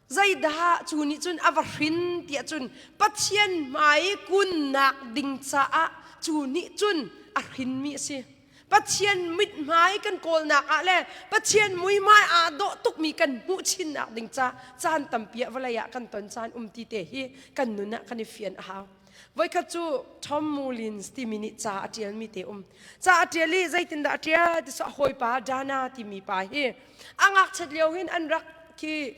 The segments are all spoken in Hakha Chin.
Zeidah cu nih cun a va hrin tiah cun Pathian hmai kunnak ding caah cu nih cun a hrinmi a si. Pathian mithmai kan kawlnak ah le Pathian muihmai aa dawh tukmi kan hmuh chinnak ding ca caan tampi ah vawlei ah kan ton caan um ti te hi kan nun ah kan i fian a hau. Voikhat cu Tom Mullins timi nih ca a ṭialmi te um. Ca a ṭial i zeitindah a ṭial ti cu a hawipa Dana timi pa hi a ngakchiat lio hin an rak khi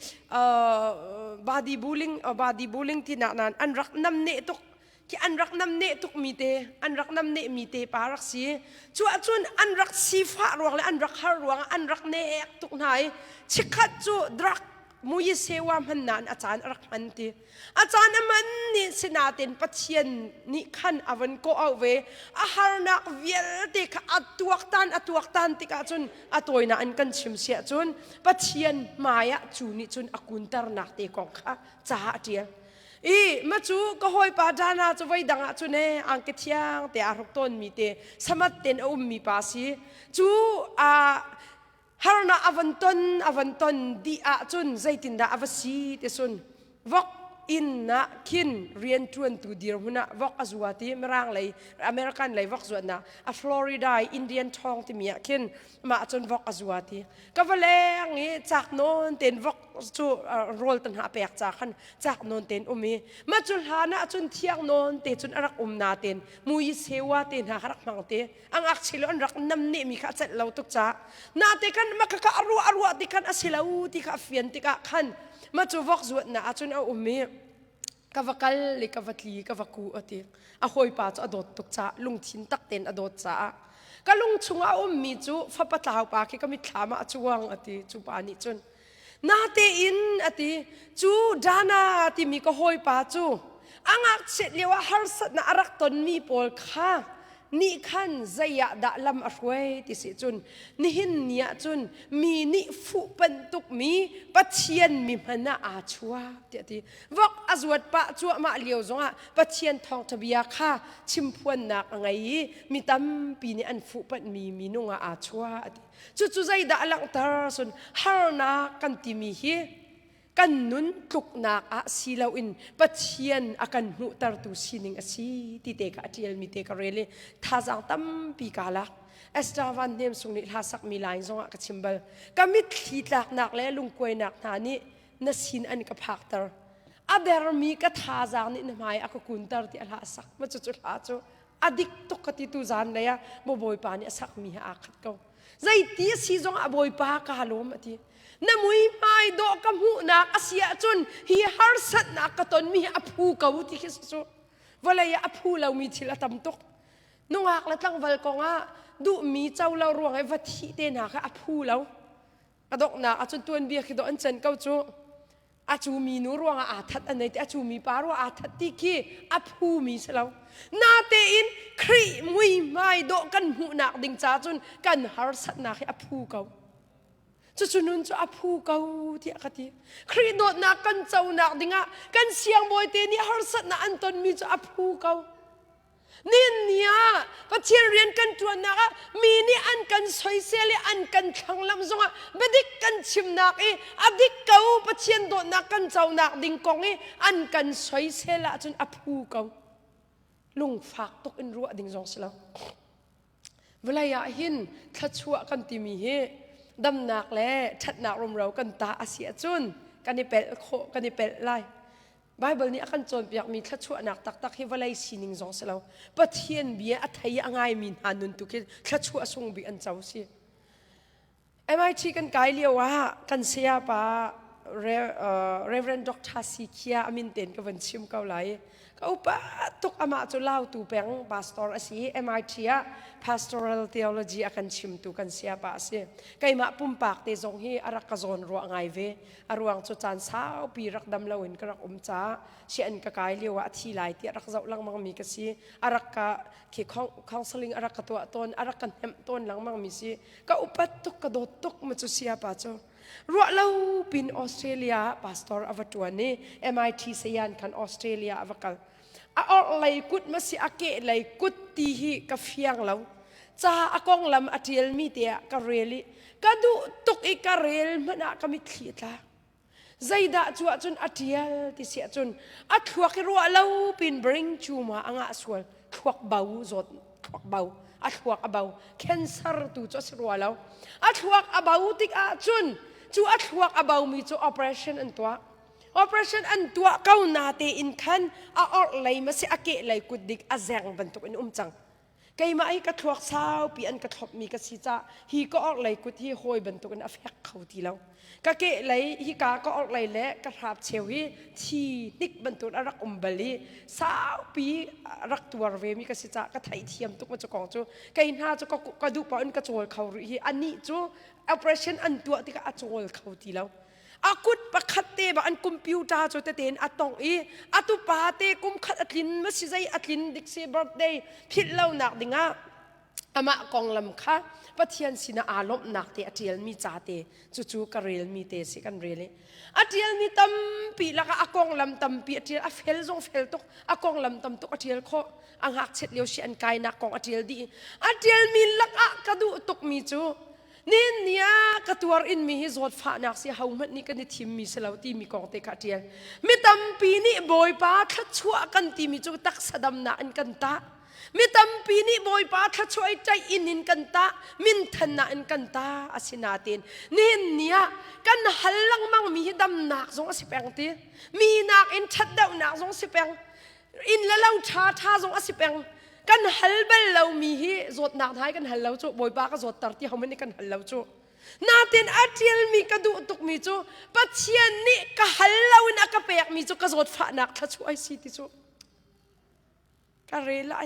body bullying body bullying ti nak nan an rak namneh tuk khi an rak namneh tuk mi te an rak namneh mi te pa rak si cu ahcun an rak sifah ruang le an rak har ruang an rak nek tuk hna i chikkhat cu drug mui sewa hman nan a caan a rak hman ti A caan a man nih sinain Pathian nih khan a van kawh auh ve. A harnak vialte kha a tuaktan a tuaktan tikah cun a tawinak in kan chim siah cun Pathian hmaiah cu nih cun a kunternak te kong kha ca a ṭial. I ma cu ka hawipa Dana cu voi dang ah cun ee angki thiang te aa hruk tawnmi te samat ten a ummi pa si. Cu a harnak a van ton a van ton dih ahcun zeitindah a va si ti sun vok inn ah khin rianṭuantu dirhmun ah vok a zuat i mirang lei American lei vok zuatnak a Florida i Indian ṭhawng timi ah khin mah cun vok a zuat i ka va leng i cak nawn tein vok cu rawl te hna pek ca khan cak nawn tein um i mah cu hlan ah cun thiang nawn te cun a rak um na tein mui sewa te hna kha rak hmang te a ngakchia lo an rak namneh mi kha a celh lo tuk caah nate khan ma kha a ruah a ruah ti khan a si lo ti kha a fian tikah khan ma cu vok zuatnak ahcun a um i ka va kal i ka va tli ka va ku a ti a hawipa cu a dawt tuk caah lungthin tak tein a dawt caah ka lung chungah a ummi cu fapa tlau pa khi ka mitthlam ah a cuang a ti cu pa nih cun natein a ti cu Dana timi ka hawipa cu a ngakchiat lio ah harsatnak a rak tonmi pawl kha nih khan zei ah dah lam a hruai ti si cun nihin ni ah cun mi nih fuh bantukmi Pathian mi hman ah aa chuak tiah ti vok a zuat pah cuahmah lio zongah Pathian thawngṭha bia kha chimphuannak a ngei i mi tampi nih an fuh panhmi minung ah aa chuah a ti cucu zeidah a langhter cun harnak kan timi hi kan nun tluknak ah si loin Pathian a kan hmuhtertu sining a si ti te kha a ṭialmi te ka rel i thazaang tampi kaa lak. Esther Van Hnem Sung nih hla sakmi line zongah ka chim bal. Ka mitthli tlaknak le lungkuainak hna nih na sin an ka phakter. A dermi ka thazaang nih na hmai a ka kunter ti a hla sak. Ma cucu hla cu a dik tuk ka ti tu zan lei ah maw Bawipa nih a sakmi he aa khat ko. Zeiti a si zong ah Bawipa kaa lawm a ti. Na muihmai dawh ka hmuhnak a si ahcun hi harsatnak ka tonmi hi a phu ko ti khi cu vawlei ah a phu lomi thil a tam tuk. Nungak le tlangval kong ah duhmi co lo ruang i va thih te hna kha a phu lo. A donghnak ahcun tuanbia khi dawh an can ko cu. A cu mi nu ruangah aa that an ei ti a cu mi pa ruah aa that ti khi a phu mi si lo. Natein Khrih muihmai dawh kan hmuhnak ding ca cun kan harsatnak hi a phu ko. Cucu nun cu a phu ko tiah ka ti. Khrih dawtnak kan conak dingah kan siangbawi te nih harsatnak an tonmi cu a phu ko. Nihin ni ah Pathian rian kan ṭuannak ah mi nih an kan soisel i an kan thlanglamh zongah biadik kan chimnak i a dik ko Pathian dawtnak kan conak ding kong i an kan soisel ahcun a phu ko. Lungfak tuk in ruah ding zong si lo. Vawlei ah hin thluachuah kan timi hi damnak le ṭhatnak rumro kan ta a si ahcun kan i pelh khawh kan i pelh lai. Baibal nih a kan cawnpiakmi thluachuahnak taktak hi vawlei sining zong si lo. Pathian bia a thei a ngaimi hna nun tu khi thluachuah sung bik an co si. MIT kan kai lio ah kan saya pa Reverend Dr. Sikhia amin ten ka van chim ko lai. Ka upa tuk amah cu Lautu peng pastor a si. MIT ah pastoral theology a kan chimtu kan saya pa a si. Keimah pumpak te zong hi a rak ka zawn ruah ngai ve. A ruang cu caan saupi rak dam loin ka rak um caah sian ka kai lio ah a thi lai tiah rak zoh lengmang mi ka si. A rak ka khi counseling a rak ka tuah tawn, a rak ka hnemh tawn lengmang mi si. Ka upat tuk, ka dawt tuk ma cu saya pa cu. Ruah lo pin Australia ah pastor a va ṭuan i MIT sayan khan Australia a va kal. A orhlei kut ma si a kehlei kut ti hi ka fiang lo. Ca a konglam a ṭialmi te ah ka rel i ka duh tuk i ka rel hmanh ah ka mitthli a tla. Zeidah cu ahcun a ṭial ti si ahcun a thluak i ruah lo pin brain tumor a ngah sual thluak bo zawt thluak bo a thluak a bo cancer tu cu a si rua lo a thluak a bo tik ahcun cu a thluak a bo mi cu operation an tuah operation an tuah ko na tein khan a orh lei ma si a keh lei kut dik a zeng bantuk in um cang keimah hi ka thluak saupi an ka thlopmi ka si cah hi ka orhlei kut hi hawi bantukin a fek kho ti lo ka kehlei hika ka orhlei le ka hrap cheu hi thi hnik bantukin a rak um bal i saupi rak tuar ve mi ka si cah ka theihthiam tuk ma cu kong cu kei hna cu ka duh paoh in ka cawl kho rih hi anih cu operation an tuah tikah a cawl kho ti lo A kut pakhat te bak an computer cu tete in a tongh i a tupa te kum khat a tlin ma si zei a tlin dik si birthday philh lonak dingah amah konglam kha Pathian sinah aa lawmhnak te a ṭialmi ca te cucu ka relmi te si kan rel i a ṭialmi tampi lakah a konglam tampi a ṭial a fel zong fel tuk a konglam tam tuk a ṭial khawh a ngakchiat lio si an kainak kong a ṭial dih a ṭialmi lakah ka duh tukmi cu Nin ni ah ka tuar inmi hi zawtfahnak si hohmanh nih kan i thimmi si lo timi kong te kha a ṭial. Mi tampi nih Bawipa thluachuah kan timi cu taksa damnak in kan tah. Mi tampi nih Bawipa thluachuah i ṭaih in in kan tah, minthannak in kan tah. Asinain nihin ni ah kan hal lengmangmi hi damnak zong a si peng ti. Mi nakin ṭhat deuhnak zong si peng. Inn le lo ṭha ṭha zong a si peng. Kan hal bal lomi hi zawtnak hna hi kan hal lo cu Bawipa ka zawtter ti hohmanh nih kan hal lo cu. Natin a ṭialmi ka duh tukmi cu Pathian nih ka hal loin a ka pekmi cu ka zawtfahnak thluachuah ai si ti cu. Ka rel ah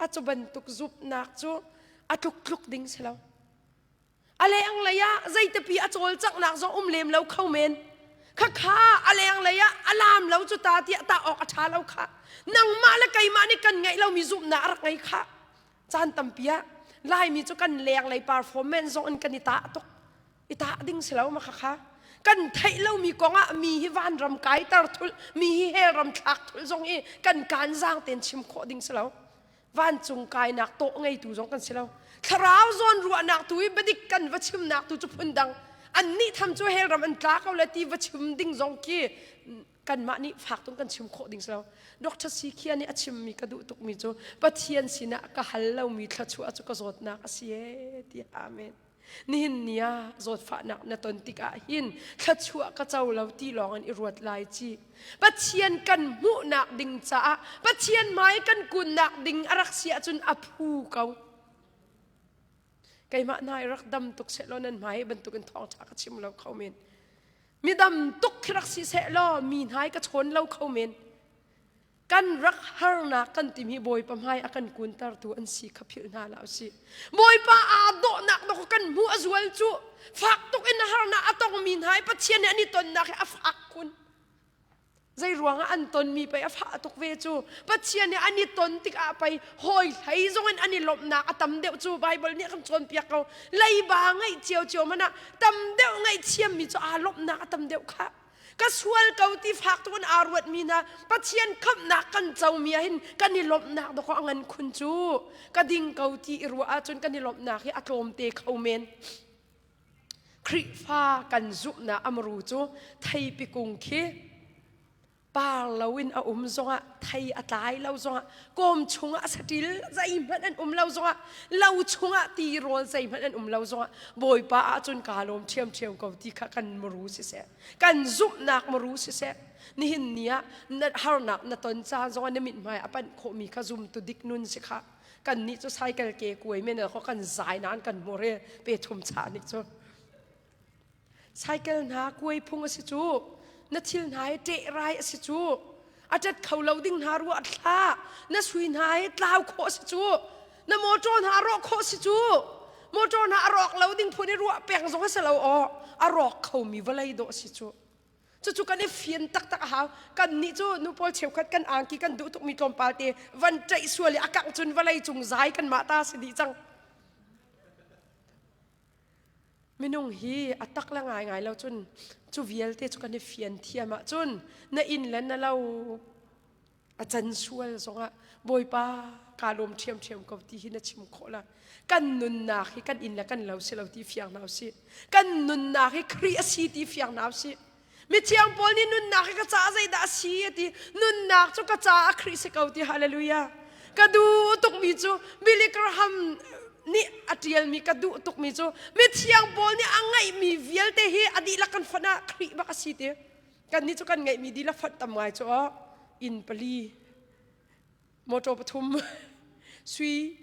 a cu bantuk zumhnak cu a tluk tluk ding si lo. A lenglei ah zeitipi a cawlcanghnak zong um lem lo kho men. Khakha a lenglei ah a laam lo cu ta tiah tah awk a ṭha lo kha. Nangmah le keimah nih kan ngeih lomi zumhnak a rak ngei kha. Caan tampi ah Laimi cu kan lenglei performance zong in kan i tah tuk. I tah ding si lo ma khakha. Kan theih lomi kong ah mi hi vanram kaiter thulh, mi hi hell ram thlak thulh zong hi kan kaan zaang tein chim khawh ding si lo. Vancung kainak tawh ngeitu zong kan si lo. Thlarau zawn ruahnak tu i biadik kan va chimnak tu cu phundang. Annih tham cu hell ram an tla ko le ti va chim ding zong khi kanmah nih fak tung kan chim khawh ding si lo. Dr. Sikhia nih a chimmi ka duh tukmi cu Pathian sinah ka hal lomi thluachuah cu ka zawtnak a si ee ti amen. Nihin ni ah zawtfahnak na ton tikah hin thluachuah ka co lo ti lawng in i ruat lai ci. Pathian kan hmuhnak ding caah Pathian hmai kan kunnak ding a rak si ahcun a phu ko. Keimah hna i rak dam tuk sehlaw nan hmai bantukin thawngṭha ka chim lo kho men. Midam tuk khi rak si sehlaw mi hna ka chawn lo kho men. Kan rak harnak kan timi Bawipa hmai a kan kuntertu an si kha philh hna hlah usih. Bawipa aa dawhnak dawk kan hmuh a zual cu fak tuk in harnak a tongmi hna i Pathian nih an i tonnak hi a fak khun. Zei ruangah an tonmi pei a fah tuk ve cu Pathian nih an i ton tikah pei hawi hlei zong in an i lawmhnak a tam deuh cu Baibal nih a kan cawnpiak ko. Leiba ngeih ciocio hmanh ah tam deuh ngaihthiammi cu aa lawmhnak a tam deuh khah. Ka sual ko ti fak tuk in aa ruatmi hna Pathian khamhnak kan comi ah hin kan i lawmhnak dawkaw a ngan khun cu ka ding ko ti i ruah ahcun kan i lawmhnak hi a tlawmte kho men. Khrihfa kan zumhnak amru cu theipi kung khi par loin a um zongah thei a tlai lo zongah kawm chungah saṭil zeihmanh an um lo zongah lo chungah tirawl zeihmanh an um lo zongah Bawipa ahcun kaa lawm ṭhiamṭhiam ko ti kha kan muru siseh kan zumhnak muru siseh nihin ni ah na harnak na ton caan zongah na mithmai a panh khawhmi kha zumtu dik nun si kha kan nih cu cycle ke kuai men kho kan zai nain kan hmur i pe thum chah nik cu Cycle hna kuai phung a si cu. Na thil hna hi ṭeh rai a si cu. A ṭet kho lo ding hna ruah thla. Na sui hna hi tlau khawh a si cu. Na motor hna rawh khawh a si cu. Motor hna a rawk lo ding phun i ruah peng zong a si lo aw. A rawk khomi vawlei dawh a si cu. Cucu kan i fian taktak a hau. Kan nih cu nu pawl cheukhat kan angki kan duh tukmi tlawmpal te van ṭaih sual i a kangh cun vawlei cung zai kan mah ta si dih cang. Minung hi a tak le ngaingai lo cun cu vialte cu kan i fian thiam ahcun na inn le na lo a can sual zongah Bawipa kaa lawm ṭhiamṭhiam ko ti hi na chim khawh la. Kan nunnak hi kan inn le kan lo si lo ti fiang hna usih. Kan nunnak hi Khrih a si ti fiang hna usih. Mithiang Paul nih nunnak hi ka caah zeidah a si a ti. Nunnak cu ka caah Khrih si ko ti hallelujah. Ka duh tukmi cu Billy Graham nih a ṭialmi ka duh tukmi cu mithiang Paul nih a ngeihmi vialte hi a dihlak kan fonh ah Khrih bak a si ti. Kannih cu kan ngeihmi dihlak fonh tam ngai cu aw inn pali motor pathum sui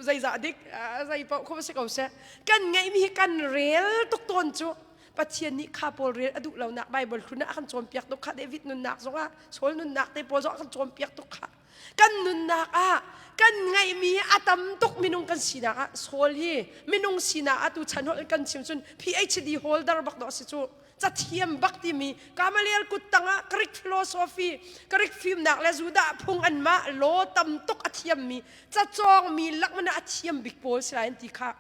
zeizah dik zei paoh kho si ko seh kan ngeihmi hi kan rel tuk tawn cu Pathian nih kha pawl rel a duh lonak Bible hlun ah a kan cawnpiak tuk kha David nunnak zongah Saul nunnak te pawl zong a kan cawnpiak tuk kha kan nunnak ah kan ngeihmi a tam tuk minung kan sinak ah Saul hi minung sinak ah tu chan holh kan chim cun PhD holder bak dawh si cu cathiam bak timi Gamaliel kut tangah Greek philosophy Greek fimnak le Judah phung anmah law tam tuk a thiammi cacawngmi lakmana a thiam bik pawl si lai an ti kha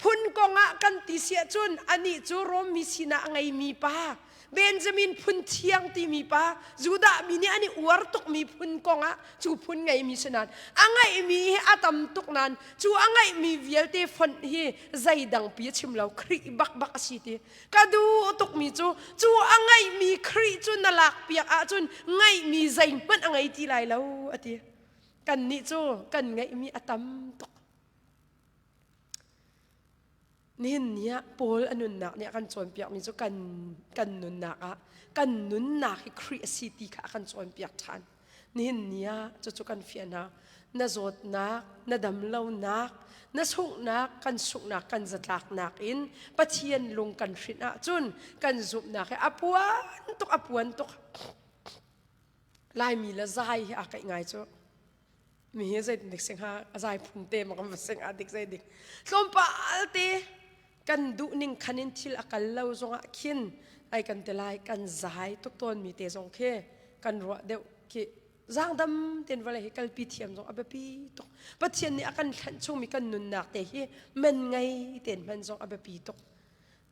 phun kong ah kan ti siah cun anih cu Rom mi sinah a ngeimi pa Benjamin phun thiang timi pa Judah mi nih an i uar tukmi phun kong ah cu phun ngeimi si nain a ngeihmi hi a tam tuk nain cu a ngeihmi vialte fonh hi zeidang pi a chim lo Khrih bak bak a si ti Ka duh tukmi cu cu a ngeihmi Khrih cu na lakpiak ahcun ngeihmi zeihmanh a ngei ti lai lo a ti. Kannih cu kan ngeihmi a tam tuk. Nihin ni ah Paul a nunnak nih a kan cawnpiakmi cu kan, kan nunnak ah kan nunnak hi Khrih a si ti kha a kan cawnpiak ṭhan. Nihin ni ah cucu kan fian hna. Na zawtnak, na damlonak, na sunghnak, kan sunghnak, kan zatlaknak in Pathian lung kan hrinh ahcun kan zumhnak hi a puan tuk, a puan tuk. Laimi le zai hi aa kaih ngai cu. Mi hi zeitin dik sing ha a zai phun te ma kan va sing ah dik zei dik. Tlawmpal te kan duhning khan in thil a kal lo zongah khin ai kan ti lai kan zai tuk tawnmi te zong khi kan ruah deuh khi zaangdam ten vawlei hi kalpi thiam zong a biapi tuk pathian nih a kan thlanh chungmi kan nunnak te hi man ngei ten hman zong a biapi tuk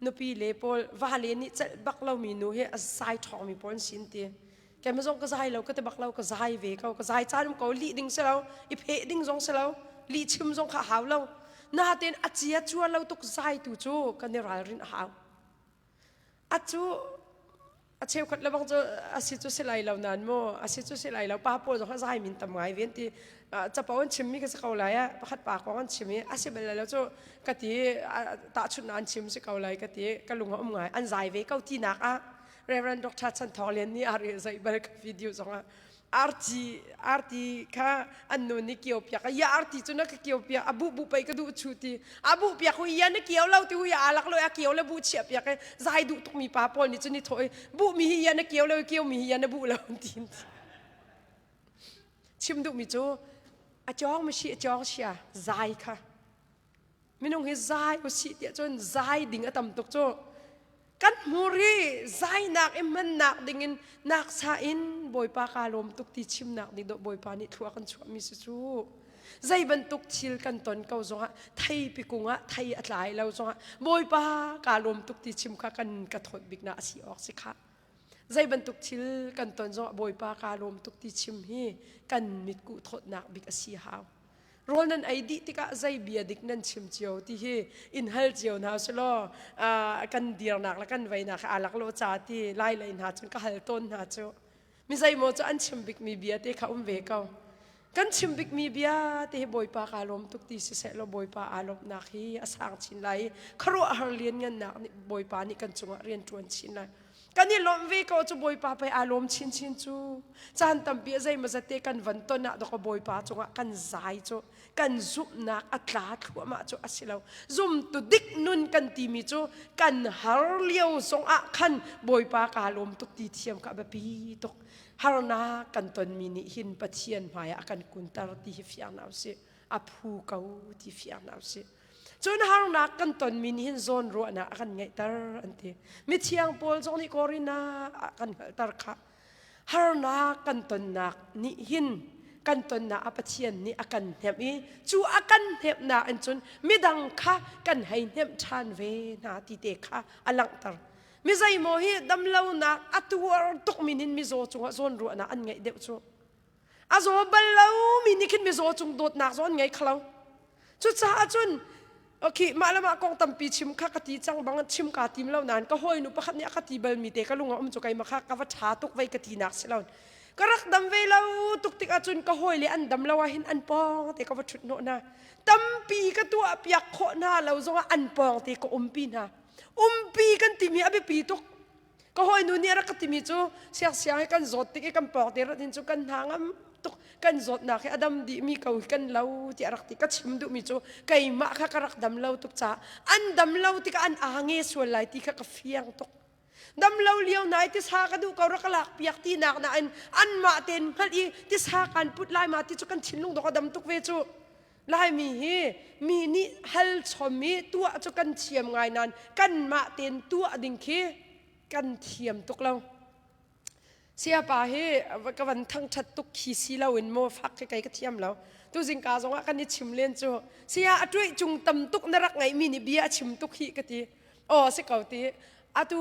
nupi le pawl vale nih celh bak lomi nu hi a zai ṭhawngmi pawl an si an ti keimah zong ka zai lo ka ti bak lo ka zai ve ko ka zai caan um ko lih ding si lo i pheh ding zong si lo lih chim zong kha hau lo natein a cia cua lo tuk zai tu cu kan i ralrin a hau a cu a cheukhat lebang cu a si cu si lai lo nan mu a si cu si lai lo pa pawl zong zai min tam ngai ven ti capo an chimmi ka si ko lai a pakhat pa kong an chim i a si bal lo cu ka ti tahchunhnak an chim si ko lai ka ti ka lung a um ngai an zai ve ko tinak ah Reverend Dr. Chan Thawng Lian nih a rel zai bal ka video zong ah arti arti kha an nu nih kio piak ya arti cu na ka kio piak a bu bu pei ka duh chu ti a bu piak hu ya na kio lo ti hu ya alak lo a kio le bu chia piak e zai duh tuk mi pa pawl nih cu ni tho bu mi hi ya na kio lo kio mi hi ya na bu lo ti chim duh mi cu a chong mi shi a chong sia zai kha Minung hi zai usih tiah cun zai ding a tam tuk cu. Kan hmur hi zainak i hmannak dingin naksa in Bawipa kaa lawm tuk ti chimnak ding dawh Bawipa nih thlua kan chuahmi si cu. Zei bantuk thil kan ton ko zongah theipi kung ah thei a tlai lo zongah Bawipa kaa lawm tuk ti chim kha kan ka thawt bik na a si awk si kha. Zei bantuk thil kan ton zongah Bawipa kaa lawm tuk ti chim hi kan mitkuh thawtnak bik a si hau. Rawl nan ei dih tikah zei bia dik nan chim cio ti hi in hal cio hna selaw kan dirnak le kan veinak aa lak lo ca ti lai lei hna cun ka hal tawn hna cu mi zeimaw cu an chim bikmi bia te kha um ve ko kan chim bikmi bia te hi bawipa kaa lawm tuk ti siseh law bawipa aa lawmhnak hi a sang chin lai i khuaruahhar lianngannak nih bawipa nih kan cungah rian ṭuan chin lai Kan i lawmh ve ko cu Bawipa pei aa lawm chinchin cu. Caan tampi a zeimawzat te kan van ton ah dawkaw Bawipa cungah kan zai cu kan zumhnak a tla thluahmah cu a si lo. Zumtu dik nun kan timi cu kan har lio zongah khan Bawipa kaa lawm tuk ti thiam kha a biapi tuk. Harnak kan tonmi nih hin Pathian hmaiah a kan kunter ti hi fiang hna usih. A phu ko ti fiang hna usih. Cun harnak kan tonmi nih hin zawnruahnak a kan ngeihter an ti. Mithiang Paul zong nih Korin ah a kan hngalhter khah. Harnak kan tonnak nih hin kan tonnak a Pathian nih a kan hnemh i cu a kan hnemhnak in cun midang kha kan hei hnemh ṭhan ve hna ti te kha a langhter. Mi zeimaw hi damlonak a tuar tukmi nin mizaw cungah zawnruahnak an ngeih deuh cu. A zaw bal lomi nih khin mizaw cung dawtnak zawn ngei kho lo. Cucaah cun Okay, mah le mah kong tampi chim kha ka ti cang bang chim kaa tim lo nain ka hawinu pakhat nih a ka ti balmi te ka lung a um cu keimah kha ka va ṭha tuk vei ka ti nak si lo. Ka rak dam ve lo tuk tik ahcun ka hawile an dam lo ahhin an pawng te ka va ṭhut hnawh hna. Tampi ka tuah piak khawh hna lo zongah an pawng te ka umpi hna. Umpi kan timi a biapi tuk. Ka hawinu nih a rak ka timi cu siangsiang hi kan zawt tik i kan pawng te rat hin cu kan hna ngam tuk kan zawtnak hi a dam dihmi ko hi kan lo tiah a rak ti. Ka chim duhmi cu keimah kha ka rak dam lo tuk caah an dam lo tikah an aa nge sual lai ti kha ka fiang tuk. Dam lo lio nai tisa ka duh ko rak ka lak piak ti nak nain anmah tein hngalh i tisa kan put lai ma ti cu kan thinlung dawk a dam tuk ve cu. Laimi hi mi nih hal chom i tuah cu kan thiam ngai nain kanmah tein tuah ding khi kan thiam tuk lo. Sayapa hi ka van thangṭhat tuk khi si loin maw fak khi kei ka thiam lo. Tu zingka zongah kan i chim len cu saya a ṭuih cung tam tuk na rak ngeihmi nih bia a chim tuk hi ka ti. Aw si ko ti. Atu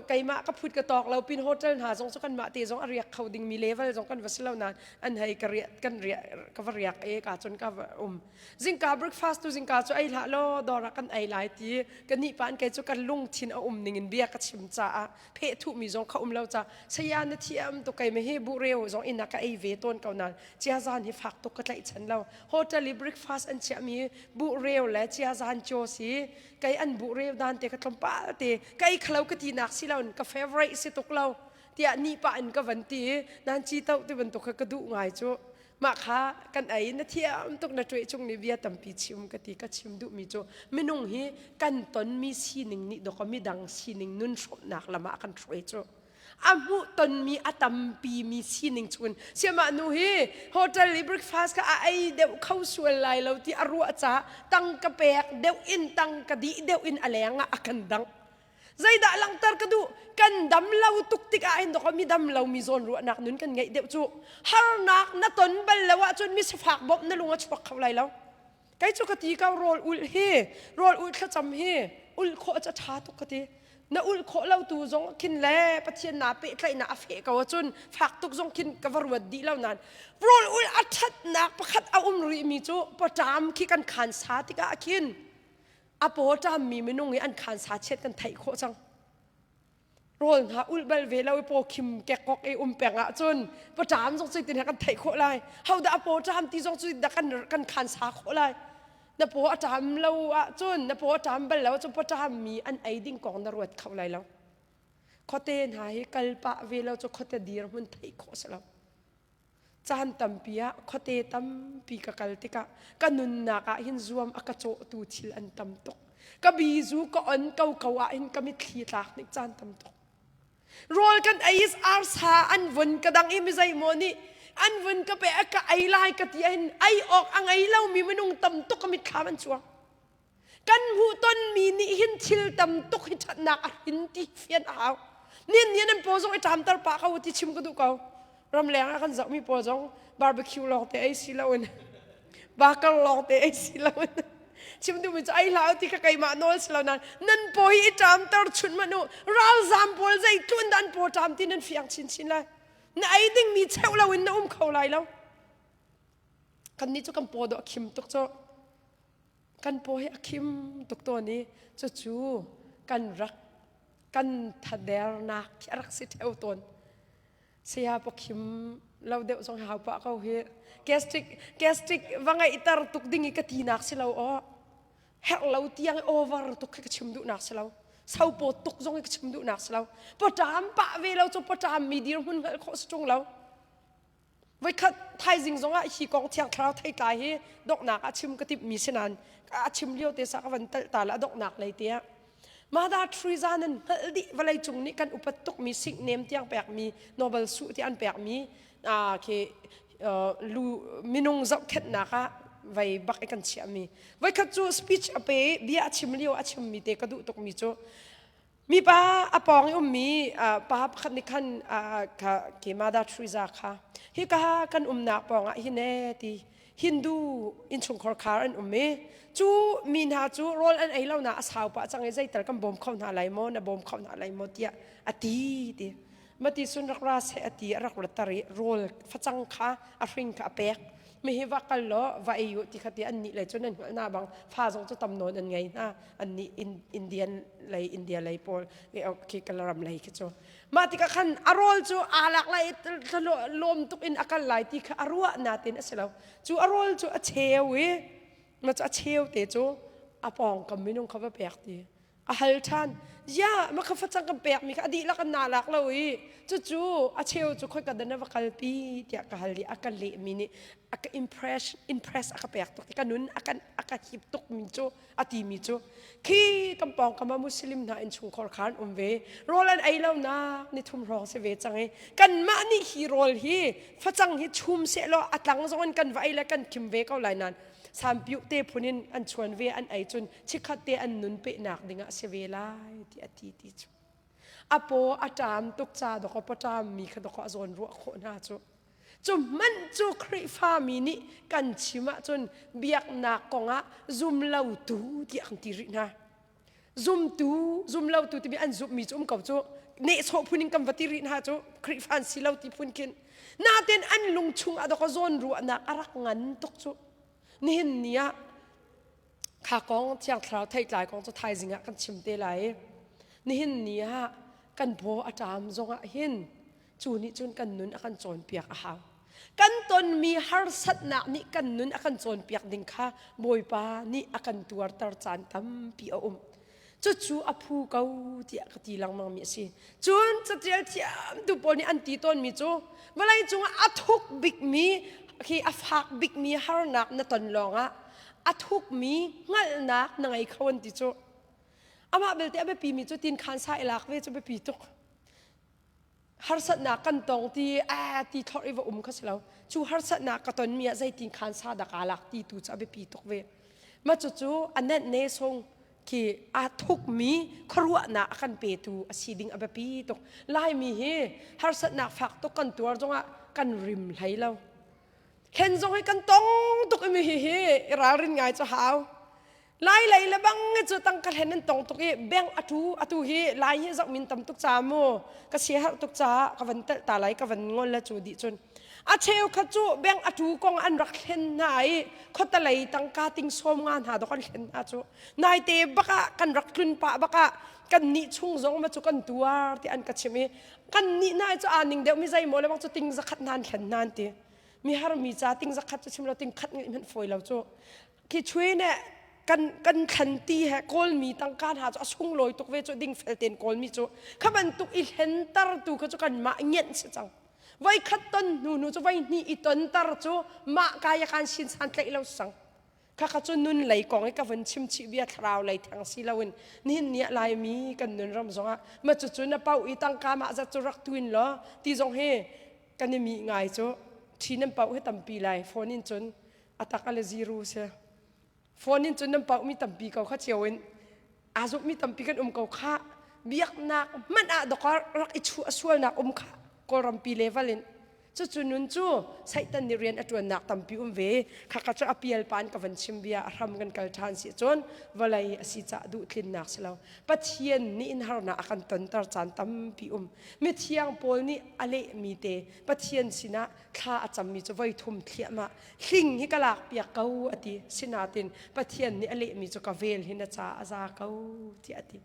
keimah ka phut ka tawk lo pin hotel hna zong cu kanmah te zong a riak kho dingmi level zong kan va si lo nain an hei ka riah kan riah ka va riak e ka cun ka va um. Zingka breakfast tu zingka cu ei hlah law dawr ah kan ei lai ti ka nih pa an kei cu kan lungthin a um ning in bia ka chim caah pheh thuhmi zong kha um lo ca saya na thiam tuk kei me hi buhreu zong inn ah ka ei ve tawn ko nain ciazan hi fak tuk ka tlaihchan lo. Hotel i breakfast an chiahmi buhreu le ciazan chaw si kei an buh reu dan te ka tlawmpal te ka ei khalo ka ti nak si lo ka favorite si tuk lo tiah ni pa in ka van ti nan chi to ti bantuk kha ka duh ngai cu mah kha kan ei na thiam tuk na tueh chung nih bia tampi chim ka ti ka chim duh mi cu minung hi kan ton mi sining nih dok midang sining nun hrawmnak lam ah kan hruai cu a hmuh tonmi a tampi mi sining chun siamah nu hi hotel i breakfast kha a ei deuh kho sual lai lo ti a ruah ca tangka pek deuh in tangka dih deuh in a leng ah a kan dang zeidah langhter ka duh kan dam lo tuk tikah hin dok mi dam lo mi zawn ruahnak nun kan ngeih deuh cu harnak na ton bal lo ahcun mi sifak bawmh na lung a chuak kho lai lo Kei cu ka ti ko rawl ulh hi rawl ulh thlacam hi ulh khawh cu a ṭha tuk ka ti. Na ulh khawh lo tu zong khin le Pathian naa pehtlaihnak a feh ko ahcun fak tuk zong khin ka va ruat dih lo nain rawl ulh a ṭhatnak pakhat a um rihmi cu pawṭam khi kan khansa tikah khin a pawṭammi minung i an khansa chiat kan theih khawh cang. Rawl hna ulh bal ve lo i paw khim kekkok i um peng ahcun pawṭam zong cutin he kan theih khawh lai. Hodah a paw ṭam ti zong cu dah kan kan khan sa khawh lai. Na paw a ṭam lo ahcun na paw a ṭam bal lo ahcun pawṭam mi an ei ding kong na ruat kho lai lo. Khuate hna hi kal pah ve lo cu khuate dirhmun theih khawh si lo. Caan tampi ah khuate tampi ka kal tikah ka nunnak ah hin zuam a ka cawhtu thil an tam tuk. Ka bizu ka on ko ko ah hin ka mitthli tlak nih caan tam tuk. Rawl kan ei is arsa an vun ka dang i mi zeimaw nih an vun ka pe ka ei lai ka ti ah hin ei awk a ngei lomi minung tam tuk ka mitthlam an cuang. Kan hmuhtonmi nih hin thil tam tuk hi ṭhatnak a hrin ti fian a hau. Nian nian an paw zong i ṭamter pah ko ti chim ka duh ko. Ramleng ah kan zohmi pawl zong barbecue lawng te ei si loin bakar lawng te ei si loin chim duhmi cu ei hlah ti kha keimah nawl si lo nain nan paw hi i ṭamter chun hmanh u ralzaam pawl zeitlun dah an paw ṭam ti nan fiang chinchin lai. Na ei dingmi cheuh loin na um kho lai lo. Kannih cu kan paw dawh a khim tuk cu. Kan paw hi a khim tuk tawn i cucu kan rak kan thadernak khi a rak si ṭheo tawn. Saya pawkhim lo deuh zong hau pah ko hi. Gastric gastric va ngeihter tuk ding i ka tinak si lo aw. Herh lo tiang i over tuk khi ka chim duhnak si lo. Sopaw tuk zong i ka chim duhnak si lo. Pawṭam pah ve lo cu pawṭam mi dirhmun hngalh khawh si ṭung lo. Voikhat thaizing zongah hi kong thiang thlarau theitlai hi donghnak ah chim ka timhmi si nain a chim lio te sa ka van talh ta le a donghnak lei te ah Mother Teresa nan hngalh dih vawlei cung nih kan upat tukmi singnem tiang pekmi Nobel su ti an pekmi khi lu minung zohkhenhnak ah vei bak i kan chiahmi voikhat cu speech a pe bia a chim lio a chimmi te ka duh tukmi cu Mipa a pawng i ummi pa pakhat nih khan kha ke Mother Teresa kha hika kan umnak pawngah hin ee ti Hindu innchungkhar khar an um i cu mi hna cu rawl an ei lo na a sau pah cang i zeital kan bawm kho hna lai maw na bawm kho hna lai maw tiah a ti ti mati sun rak ra seh a ti a rak ratter i rawl facang kha a hring kha a pek. Mi hi va kal law va ei u ti kha ti an nih lei cun an hngalh hna bang fa zong cu tam nawn an ngei hna. An nih Indian lei India lei pawl khi Kalaram lei khi cu. Mah tikah khan a rawl cu aa lak lai lawm tuk in a kal lai ti kha a ruah natin a si lo. Cu a rawl cu a cheu i ma cu a cheu te cu a pawngkam minung kha va pek ti. A hal ṭhan. Ya, ma kha facang kan pekmi kha a dihlak an naa lak lo i cucu a cheu cu khoika dah na va kalpi tiah ka hal i a ka lehmi nih a ka impress impress a ka pek tuk ka nun a kan a ka hip tukmi cu a timi cu khi kan pawngkam ah Muslim hna innchungkhar kha an um ve rawl an ei lonak ni thum hrawng si ve cang i kanmah nih hi rawl hi facang hi chum sehlaw a tlang zong in kan va ei le kan khim ve ko lai nain sampiuh te phun in an chuan ve an ei cun chikkhat te an nun pehnak dingah si ve lai ti a ti ti cu a paw a ṭam tuk ca dawkaw pawṭam mi kha dawkaw a zawn ruah khawh hna cu cu hmanh cu Khrihfa mi nih kan chim ahcun biaknak kongah zumlotu tiah kan ti rih hna zumtu zumlotu timi an zumhmi cu um ko cu nehsawh phun in kan va ti rih hna cu Khrihfa an si lo ti phun khin natin an lung chung ah dawkaw zawn ruahnak a rak ngan tuk cu nihin ni ah Kha kong Thiang Thlarau theitlai kong cu thaizing ah kan chim te lai. Nihin ni ah kan paw a ṭam zongah hin cu nih cun kan nun a kan cawnpiak a hau. Kan tonmi harsatnak nih kan nun a kan cawnpiak ding kha Bawipa nih a kan tuarter caan tampi a um. Cucu a phu ko tiah ka ti lengmang mi a si. Cun catial thiamtu pawl nih an ti tawnmi cu vawlei cungah a thuk bikmi khi a fak bikmi harnak na ton lawngah a thukmi hngalhnak na ngei kho an ti cu. Amah belte a biapimi cu tin khan sa i lak ve cu biapi tuk. Harsatnak kan tong ti a ti thlorh i va um kha si lo. Cu harsatnak ka tonmi ah zeitin khan sa dah kaa lak ti tu cu a biapi tuk ve. Mah cucu a nenh ne sung khi aa thukmi khuaruahnak a kan petu a si ding a biapi tuk. Laimi hi harsatnak fak tuk kan tuar zongah kan rim hlei lo. Thlen zong hi kan tong tuk i mi hi hi i ralrin ngai cu hau. Lai lei le bang cu tangka hlen an tong tuk i bank atu atu hi lai hi zoh min tam tuk ca mu ka sia herh tuk caah ka van telh ta lai ka van ngol le cu dih cun a cheukhat cu bank atu kong an rak thlen hna i khuatalei tangka ting sawm nga hna dok an thlen hna cu naite bak ah kan rak tlun pah bak ah kan nih chung zong ma cu kan tuar ti an ka chim i kan nih na cu aa ning deuh mi zei maw le bang cu ting zakhat hna an thlen hna an ti mi har mi ca ting zakhat cu chim lo ting khat ngeih hmanh fawi lo cu khi chui ne kan kan thlan ti he kawlmi tangka hna cu a sunglawi tuk ve cu ding fel ten kawlmi cu kha bantuk i hlentar tu kha cu kan mah ngenh si cang voi khat ton hnu hnu cu voi hnih i ton tar cu mah kaya kan sin san tlaih lo sang khakha cu nun lei kong i ka vun chim chih bia thlarau lei theng si loin nihin ni ah laimi kan nun ram zongah ma cucu na pau i tangka mah zat cu rak tuin law ti zong hi kan i mi ngai cu ṭhi nan pau hi tampi lai phone in cun a tak a le zero si phone in cun nan pau mi tampi ko kha cio in aa zumhmi tampi kan um ko kha biaknak hmanh ah dawkar rak i chuah sualnak um kha kawlrampi level in cucu nun cu Satan nih rian a ṭuannak tampi um ve khakha cu a pial pan ka van chim bia a hram kan kal ṭhan si cun vawlei a si cah duh tlinnak si lo Pathian nih in harnak a kan tonter caan tampi um mithiang Paul nih a lehmi te Pathian sinah thla a cammi cu voi thum thliahmah hling hi ka lak piak ko a ti sinatin Pathian nih a lehmi cu ka vel hi na ca a za ko tiah a ti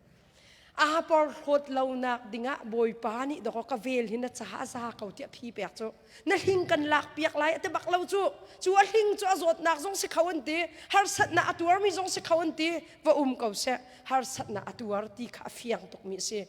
aa porhlawt lonak dingah Bawipa nih dawkaw ka vel hi na ca a za ko tiah phi pek cu na hling kan lak piak lai a ti bak lo cu cu a hling cu a zawtnak zong si kho an ti harsatnak a tuarmi zong si kho an ti va um ko seh harsatnak a tuar ti kha a fiang tukmi a si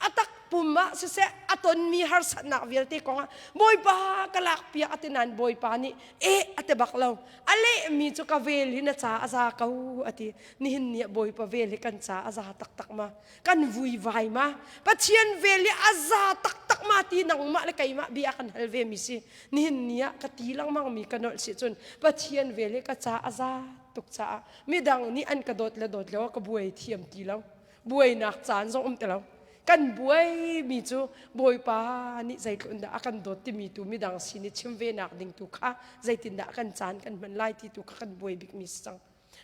a tak pum ah siseh a tonmi harsatnak vialte kongah Bawipa ka lak piak a ti nain Bawipa nih eh a ti bak lo a lehmi cu ka vel hi na ca a za ko a ti nihin ni ah Bawipa vel hi kan ca a za taktak ma kan vuivai ma Pathian vel hi a za taktak ma ti nangmah le keimah bia kan hal ve mi si nihin ni ah ka ti lengmang mi ka nolh si cun Pathian vel hi ka ca a za tuk caah midang nih an ka dawt le dawt lo ka buai thiam ti lo buainak caan zong um ti lo kan buaimi cu Bawipa nih zeitluk in dah a kan dawt timi tu midang sin i chim ve nak ding tu kha zeitindah kan caan kan hman lai ti tu kha kan buai bikmi si cang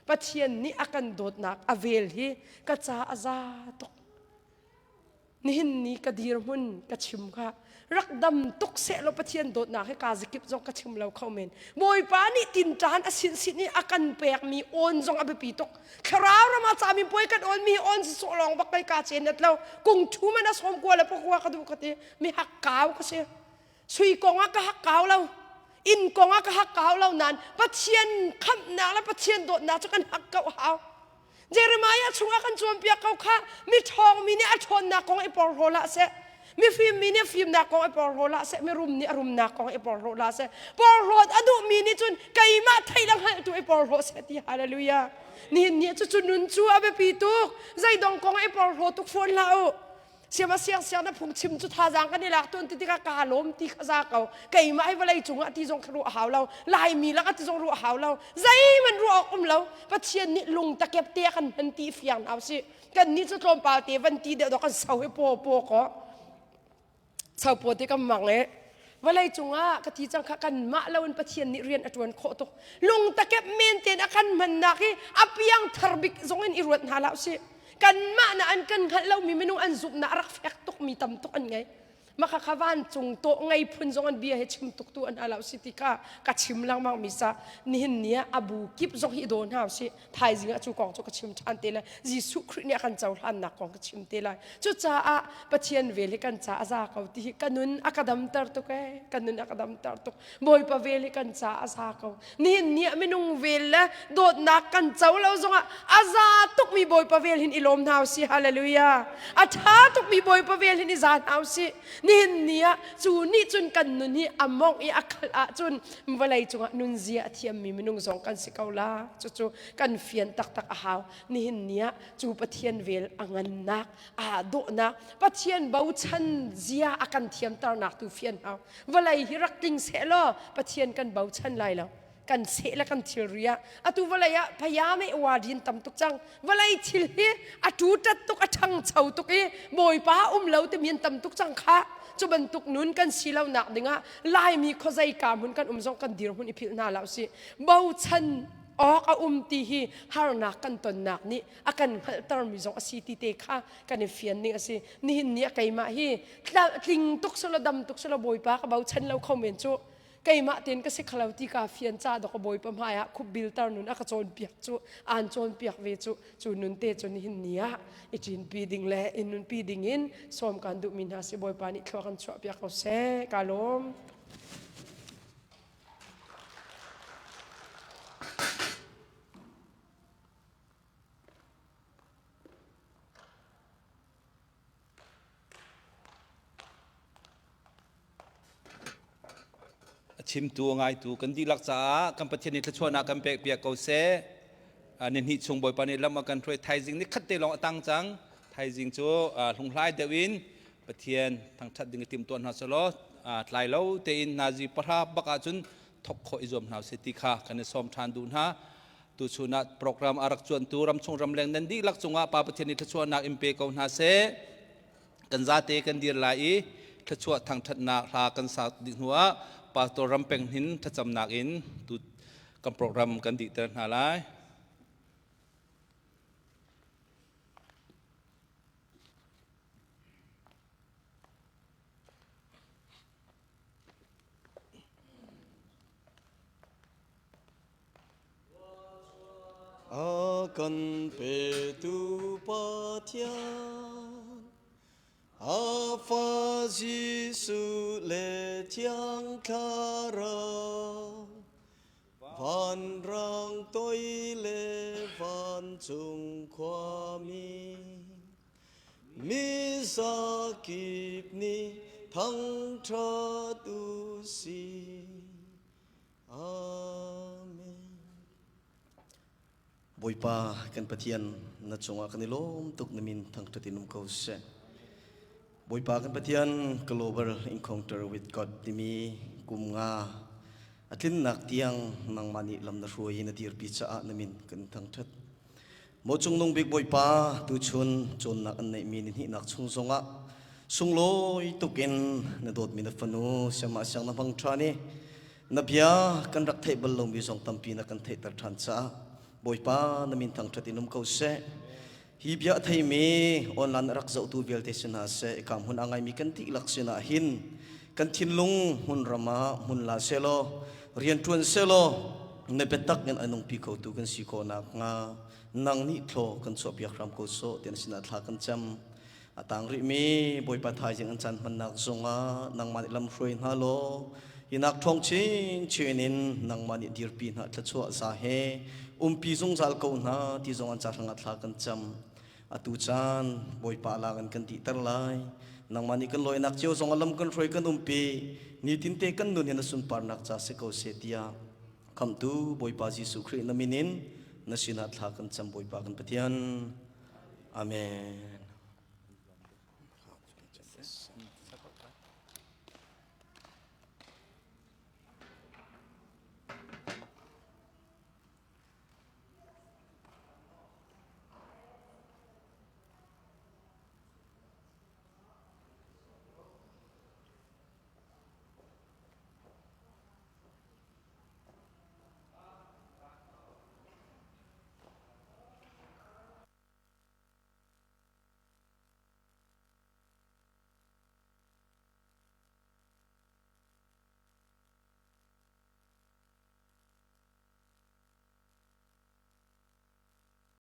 Pathian nih a kan dawtnak a vel hi ka ca a za tuk nihin ni ka dirhmun ka chim kha. Rak dam tuk seh law Pathian dawtnak hi kaa zikip zong ka chim lo kho men. Bawipa nih tinṭan a sin sin i a kan pekmi awn zong a biapi tuk. Thlarau ram ah cami puai kan awn mi awn sawh lawng bak kai ka cen nat lo. Kung thu man a sawm kua le pakua ka duh ka ti. Mi hak kau ka si. Sui kong ah ka hak kau lo. Inn kong ah ka hak kau lo nain Pathian khamhnak le Pathian dawtnak cu kan hak ko hau. Jeremiah chungah kan cawnpiak ko kha mi ṭhawngmi nih a ṭhawnnak kong i porhlaw hlah seh mifim mi nih fimnak kong i porhlaw hlah seh mirum nih a rumnak kong i porhlaw hlah seh porhlawt a duhmi nih cun keimah theih le hngalhtu i porhlaw seh ti hallelujah nihin ni cu cu nun cu a biapi tuk zeidong kong i porhlaw tuk fawn hlah u siama siang siang na phungchim cu thazaang kan i lak tuan ti tikah kaa lawm ti kha za ko keimah hi vawlei cungah ti zong kha ruah hau lo laimi lakah ti zong ruah hau lo zeihmanh ruah awk um lo pathian nih lung takep te kan hman ti fiang hna usih kan nih cu tlawmpal te van ti deuh dawh kan so hi paw paw ko so paw te kan mang e vawlei cungah ka ti cang kha kan mah lo in pathian nih rian a ṭuan khawh tuk lung takep men tein a kan hmannak hi a piang thar bik zong in i ruat hna hlah usih kanmah na an kan hngalh lomi minung an zumhnak a rak fek tukmi tam tuk an ngei maka kha vancung tawh ngei phun zong an bia he chim tuk tu an halo si ti kha ka chim lengmang mi sa nihin ni ah abu kip zong hi daw hna si thaizing ah cu kong cu ka chim ṭhan te lai Jesuh Khrih nih a kan cohlannak kong ka chim te lai cucaah Pathian vel hi kan ca a za ko ti hi ka nun a ka damter tuk ee ka nun a ka damter tuk Bawipa vel hi kan ca a za ko nihin ni ah minung vel le dawtnak kan co lo zongah a za tukmi Bawipa vel hin i lawm hna usih hallelujah a ṭha tukmi Bawipa vel hin i za hna usih nihin ni ah cu nih cun kan nun hi a mongh i a khalh ahcun vawlei cungah nunzia a thiammi minung zong kan si ko la cucu kan fian taktak a hau nihin ni ah cu Pathian vel a ngannak aa dawhnak Pathian bochan zia a kan thiamternak tu fian hau vawlei hi rak tling seh law Pathian kan bochan lai lo kan seh le kan thilri ah atu vawlei ah phayame wadin tam tuk cang vawlei thil hi a tu tat tuk a ṭhangcho tuk i bawipa um lo timi an tam tuk cang kha cu bantuk nun kan si lo nak dingah laimi khuazei ka hmun kan um zong kan dirhmun i philh hna lo si bochan awk a um ti hi harnak kan tonnak nih a kan hngalhtermi zong a si ti te kha kan i fian ning a si nihin ni ah keimah hi tling tuk selaw dam tuk selaw bawipa ka bochan lo kho men cu keimah tein ka si khalo ti ka fian ca dok bawipa hmai ah khup bil tar nun a ka cawnpiak cu aan cawnpiak ve cu cu nun te cu nihin ni ah i ṭinpi ding le i nunpi ding in sawm kan duhmi hna si bawipa nih thlua kan chuahpiak ko seh ka lawm. A chimtu a ngaitu kan dihlak caah kan Pathian nih thluachuahnak kan pek piak ko seh. Ni hnih chung Bawipa nih lam a kan hruai thaizing ni khat te lawng a tang cang. Thaizing cu hlunghlai deuh in Pathian thangṭhat ding i timtuah hna selaw tlai lo tein nazi pahra bak ahcun thok khawh i zuam hna usih ti kha kan i sawm ṭhan duh hna. Tuchun ah program a rak cuantu ramchung ramleng nan dihlak cungah Pa Pathian nih thluachuahnak in pe ko hna seh. Kan zate kan dir lai i thluachuah thangṭhatnak hla kan sak dih hnuah Pastor Rampeng Hnin thlacamnak in tu kan program kan dihter hna lai. A kan petu Pathian, a Fa Jesuh le Thiang Thlarau, vanrang toi le vancung khuami, mi zakip nih thangṭhat u sih. Amen. Bawipa kan Pathian na cungah kan i lawm tuk na min thangṭhat in um ko seh. Bawipa kan Pathian Global Encounter with God timi kum nga a tlinnak tiang nangmah nih lam na hruai in na dirpi caah na min kan thangṭhat. Maw cungnung bik Bawipa, tuchun cawnnak an neihmi ni hnihnak chung zongah sunglawi tukin na dawtmi na fanu siamah siang na hmang ṭhan i na bia kan rak theih bal lomi zong tampi na kan theihter ṭhan caah Bawipa na min thangṭhat in um ko seh. Hi bia a theimi online a rak zohtu vialte si hna seh, ikam hun a ngaimi kan dihlak sinah hin Kan thinlung hmunram ah hmun la selaw, rianṭuan selaw, na biatak in a nungpi khotu kan si khawh nakhnga nang nih thlaw kan chuahpiak hram ko sawh tiah na sinah thla kan cam. A tang rihmi Bawipa thaizing an caan hmannak zongah nangmah nih lamhruai hna law hinak ṭhawng chinchin in nangmah nih dirpi hna thluachuah za he umpi zungzal ko hna ti zong an ca hrangah thla kan cam. Atu caan Bawipa lak in kan dihter lai. Nangmah nih kan lawinak cio zong a lam kan hruai kan umpi. Nitinte kan nun hi na sunparnak ca si ko seh tiah Khamhtu Bawipa Jesuh Khrih na min in na sinah thla kan cam Bawipa kan Pathian. Amen.